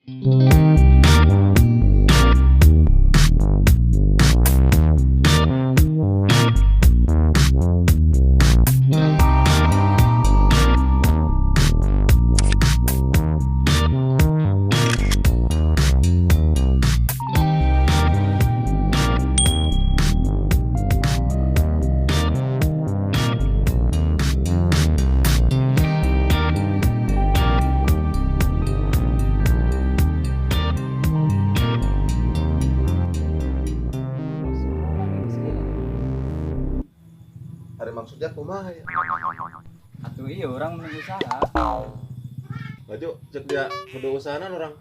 Ari maksudnya kumaha ya? Atuh iya orang mending usaha. Baju cek dia kudu usahanan orang.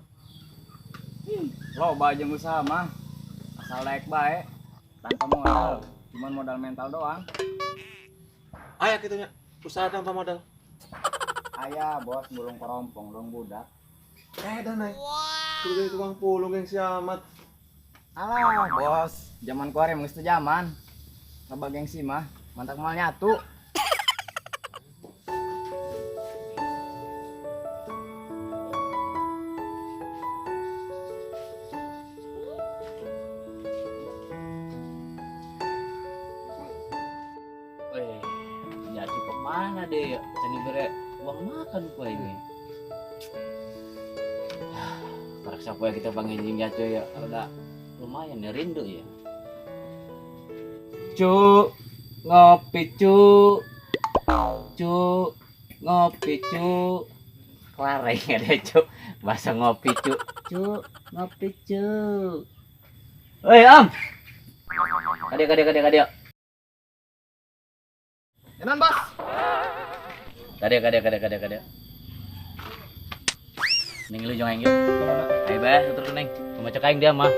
Loba jeung usaha mah. Asal daek bae tanpa modal, cuman modal mental doang. Aya kitu nya, usaha tanpa modal. Aya bos mulung korompong dong budak. Dan naik. Kudu jadi tukang pulung yang siamat. Alah bos, zaman kuari mah geus teu zaman. Loba gengsi mah, mantak moal nyatu. Weh, ya cukup mana deh, jadi bere uang makan gua ini. Karena siapa ya kita panggil jing Jaco ya, rada lumayan ya rindu ya. Cu, ngopi cu, cu, ngopi cu, kelar ya deh cu, bahasa ngopi cu, cu, ngopi cu. Hei om, kadieu kadieu kadieu kadieu. Enan bos. Kadieu kadieu kadieu kadieu kadieu. Neng lu jangan yuk. Ayo bah, tutur neng. Cuma cek aing dia mah.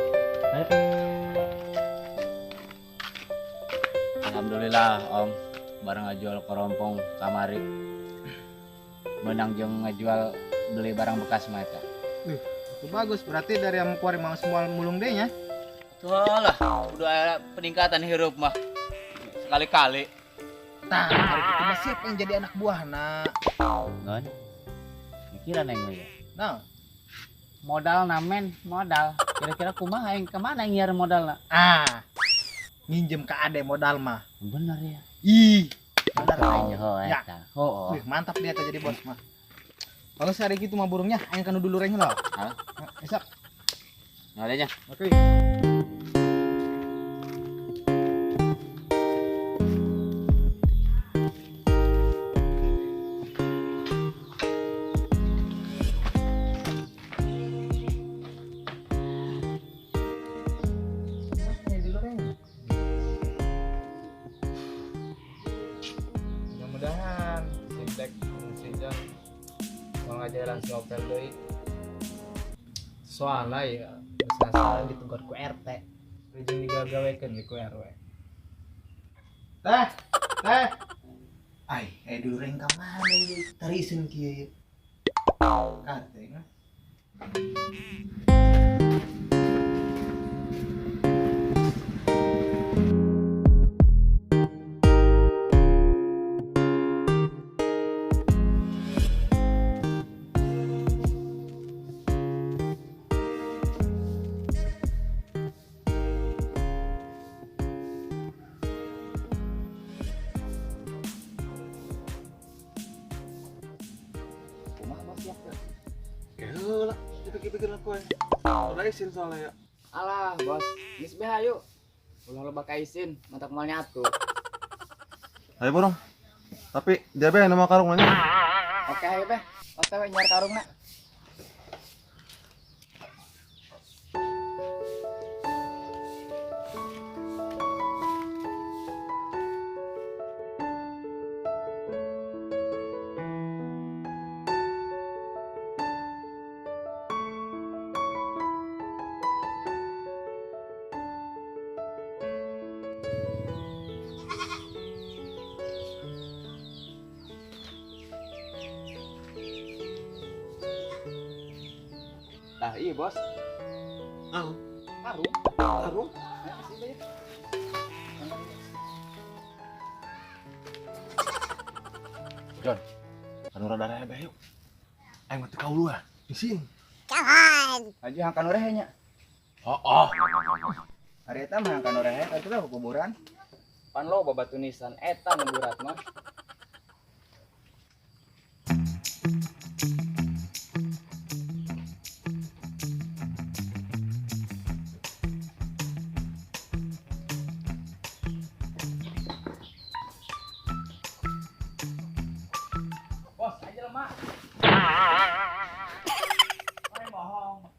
Ayo. Alhamdulillah om, barang ngajual korompong kamari. Menang jeung ngajual beli barang bekas mah eta. Wih, itu bagus. Berarti dari yang keluar mau semua mulung deh nya. Tuh lah, udah ada peningkatan hirup mah. Sekali-kali. Tah, hari itu mah siapa yang jadi anak buah nak? Ngon. Mikiran aing mah ya. Nah, modal namen, modal. Kira-kira kumaha aing kemana nyiar modalna? Ah, minjem ke ade modal mah. Bener ya. Ih, bener aing ho ya. Eta. Hooh. Wih, mantap dia jadi bos mah. Kalau sehari gitu mah burungnya aing kanu dulu reng lah. Hah? Besok. Nah, adanya. Oke. Mudah-mudahan si Black si John mau ngajaran si Opel deui. Soalnya ya sasaran ditegur ku RT. Ujung digagawekeun ku RW. Teh, teh. Ai, dulu reng ka mana ieu? Tariseun kieu ieu. Kate mah. Heula, dipikir-pikir aku ya. Udah isin soalnya ya. Alah, bos, geus be hayu. Ulah loba ka isin, mantak moal nyatu. Ayo borong. Tapi dia be nama karung nanya. Oke, ayo be. OTW nyari karungna. Nah, iya bos. Ah. Karung. Karung? John, anu rada rebe yuk. Aing mah teu kauluan. Isin. Aja hangkan oreh nya. Oh. Ari eta mah hangkan oreh eta teh kuburan. Pan loba batu nisan eta nu burat mah. Bos, aja lemah. Ay, bohong.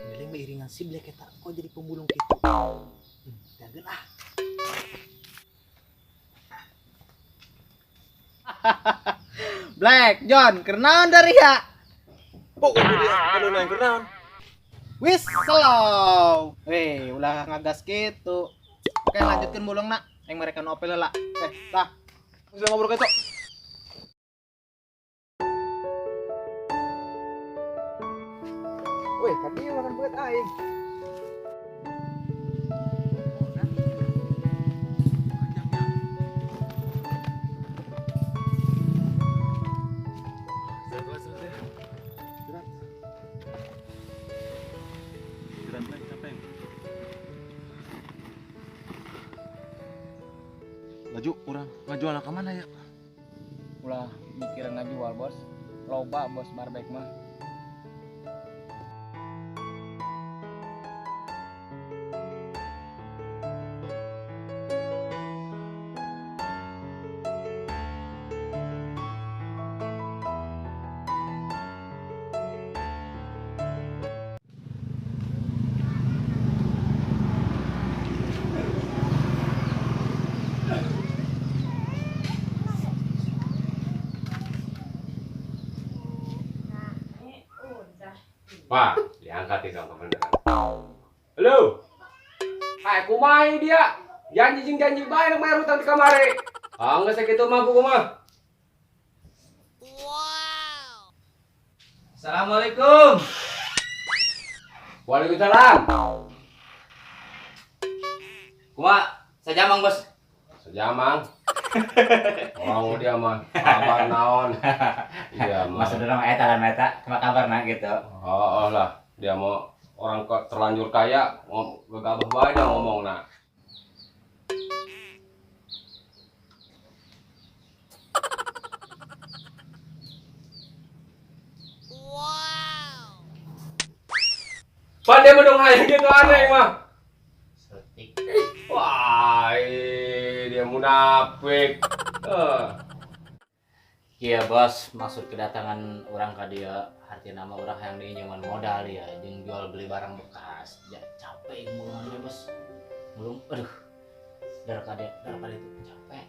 Ngeling iringan si Black eta kok jadi pemulung gitu. Dageun ah. Black John, kernaon dari ya? Oh, dia kudu naik kernaon. Wis slow. Weh, ulah ngagas gitu. Oke, lanjutkeun mulungna. Aing mereka nu opel lah. Tah. Bisa ngobrol ketok. Wih, tapi makan buat aing. Laju urang ngajual ka mana ya? Ulah mikir ngajual, Bos. Loba bos barbek mah. Pak, diangkat nih dong kebenaran. Halo. Hai, kumaha dia? Janji jeung janji bae rek bayar hutang di kamari. Ah, geus sakitu mah buku mah. Wow. Assalamualaikum. Waalaikumsalam. Kumaha? Sajamang, Bos. Sejamang. Orang dia mah kabar naon. Iya mah. Maksudnya mah eta lah eta, cuma kabarna gitu. Oh, lah, dia mau orang kok terlanjur kaya, gegabah bae dah ngomongna. Wow. Pan dia mah hayang gitu aneh mah. Setik. Wah, dia munafik. Iya bos, maksud kedatangan orang ke dia, arti nama orang yang diinjaman modal ya, jeung jual beli barang bekas. Ya capek mulungnya bos, mulung, aduh, darah itu capek.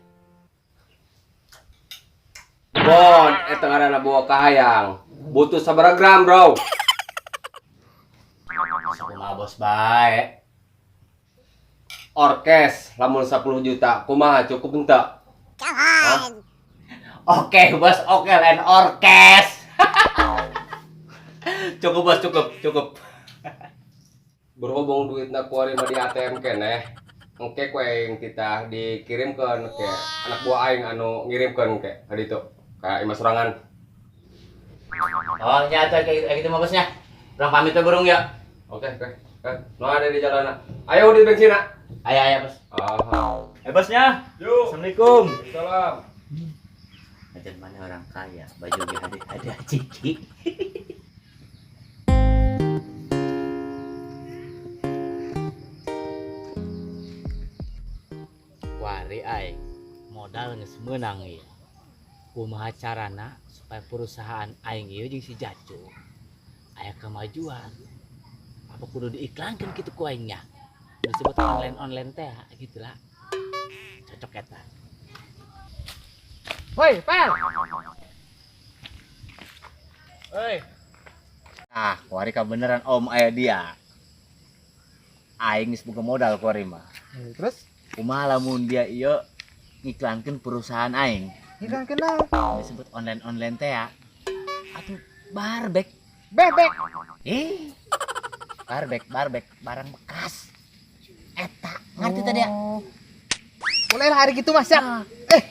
Bon, eta ngaranna bawa kahayang, butuh sabaraha gram bro. Kumaha bos bae. Orkes, lamun 10 juta, kumaha cukup henteu? Hah? Oke bos, oke lain orkes. Cukup bos, cukup. Berhubung duitna kuari mah di ATM keneh, engke ku aing titah dikirimkeun ke anak buah aing anu ngirimkeun ke ka ditu, ka imah sorangan. Oh, nya atuh kayak gitu mah bosnya. Urang pamit we burung ya. Oke. Nu ada di jalan. Ayo di bensin. Ayo ayo bos. Aha. Bosnya. Yuk. Assalamualaikum. Salam. Macam mana orang kaya, baju ge ada ciki. Wari aing modal geus meunang ieu. Kumaha carana supaya perusahaan aing ieu jeung si Jacu aya kemajuan. Apa kudu diiklankeun kitu ku aingnya? Disebut online-online teh gitulah. Cocok eta. Woi, Pel. Woi. Ah, kuari kabeneran om aya dia. Aing geus boga modal kuari mah. Terus Kumaha lamun dia ieu ngiklankeun perusahaan aing. Iklan kenal. Disebut online-online teh ya. Atuh barbek. Bebek. Eh. Barbek, barbek, barang bekas. Eta, ngerti tadi ya? Boleh lah hari gitu mas siap.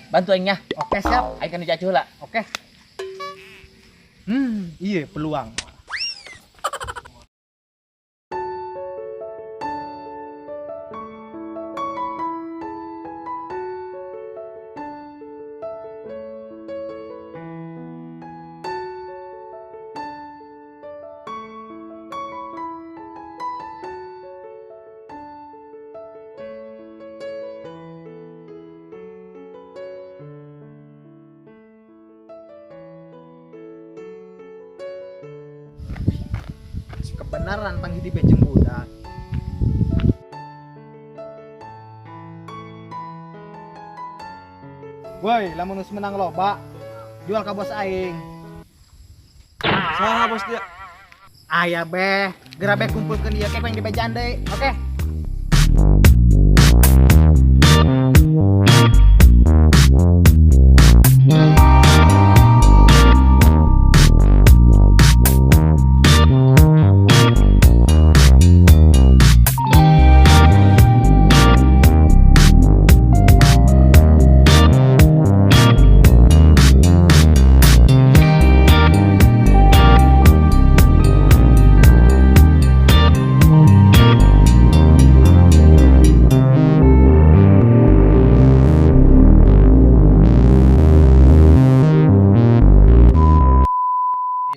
Bantu aing nya. Oke siap. Aing kan dicacu lah. Oke. Iya peluang. Kebenaran panggil di beceng budak. Woi, lamun geus menang loba, jual ka bos aing. Saha bos dia? Aya beh, geura beh kumpulkeun ieu ke yang dibejaan deui. Oke.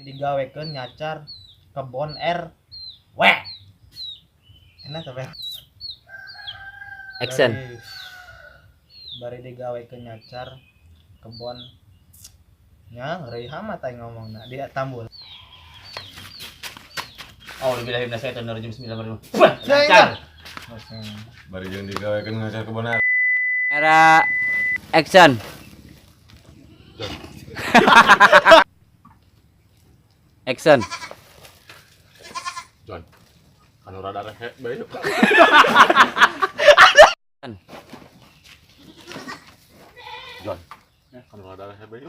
Digawekeun nyacar kebon R W. Enak sampai. Action. Bari digawekeun nyacar kebon nya ngeri amat aing ngomongna dia tambul. Oh, billahi minasyaitonir rajim. Bismillahirrahmanirrahim. Lancar. Bari jeung digawekeun nyacar kebon R. Era action. Action. John. Anu rada rehe bae. John. Anu rada rehe bae.